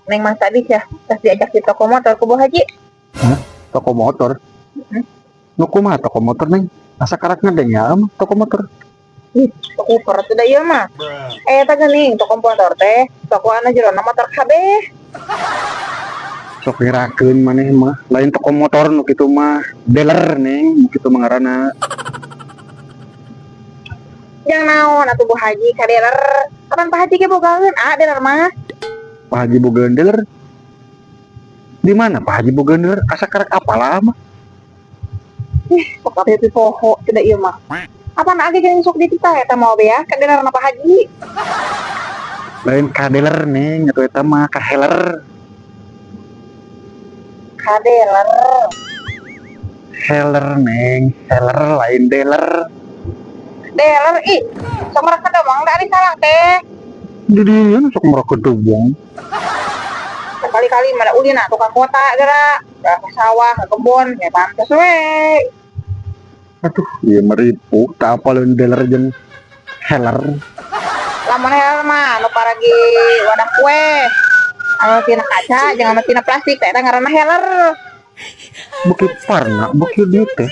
Neng mah tadi ya, pas diajak di toko motor ku Bu Haji. Toko motor? Hmm. Nu kumaha toko motor, Neng? Asa karak ngedeng ya am toko motor. Ih, toko kuper tuh da ieu mah. Eh, eta geuning toko motor teh, toko anu jerona motor kabeh. Sok ngerakeun maneh mah. Lain toko motor nu kitu mah, dealer, Neng, nu kitu mah ngaranna. Jang naon atuh, Bu Haji, ka dealer? Kapan Pak Haji ge bogaeun ah dealer mah? Pak Haji bogaeun dealer. Di mana Pak Haji bogaeun dealer? Asa karak apal mah. Sok atuh poho tidak ieu mah. Apa na age geuning sok dititah eta mau be ya ka dealer na Pak Haji? Lain ka dealer, Neng, atuh eta mah ka heler. Ka dealer. Heler, Neng, heler, lain dealer. Dealer ih. Sok mereka domong da ari salah teh. Di dieu nu sok mereka dobong. Sekali-kali mana ulin atuh ka kota geura, ke sawah, ke kebon, ya pantes we. Aduh, ieu mah ripuh, teu apaleun dealer jeung heler. Lamun heler mah anu paragi wadah kue. Anu tina kaca jeung anu tina plastik teh eta ngaranna heler. Beuki parna, beuki dieu teh.